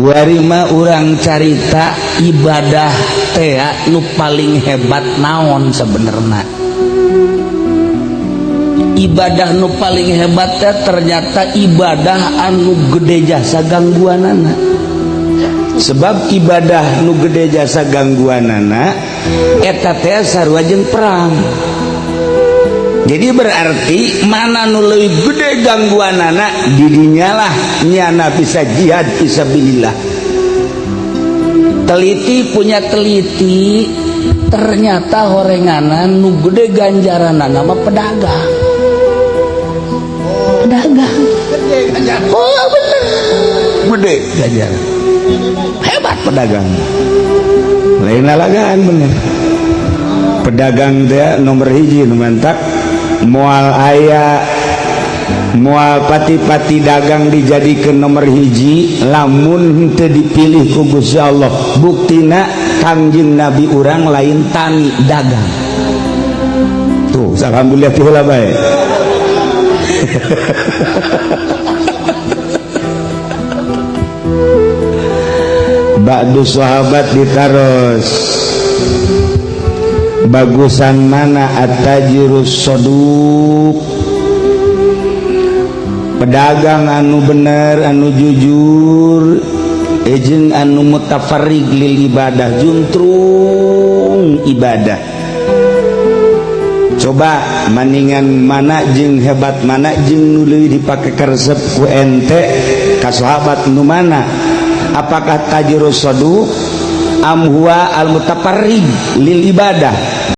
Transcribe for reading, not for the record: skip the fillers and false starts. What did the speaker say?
Kuari mah urang carita ibadah teh nu paling hebat naon sebenarnya. Ibadah nu paling hebat teh ternyata ibadah anu gede jasa gangguanana. Sebab ibadah nu gede jasa gangguanana eta teh sarua jeung perang. Jadi berarti mana nu leuwih gede gangguanana, didinyalah nyana bisa jihad fisabilillah. Teliti punya teliti, ternyata horenganan nu gede ganjaranana mah pedagang. Pedagang. Oh, bener. Gede ganjaran. Hebat pedagang. Lain lalagaan, bener. Pedagang teh nomor hiji nu mantak moal aya, moal pati-pati dagang dijadikan nomor hiji lamun teu dipilih ku Gusti Allah. Buktina Kangjeng Nabi urang lain tani, dagang tuh. Alhamdulillah ti heula bae. Ba'du sahabat ditaros, bagusan mana, attajirus soduq, pedagang anu bener, anu jujur, jeung anu mutafarrig lil ibadah, juntrung ibadah? Coba maningan mana jeung hebat mana, jeung nu leuwih dipake karesep ku ente ka sahabat nu mana? Apakah tajirus soduq am huwa al mutafarrig lil ibadah?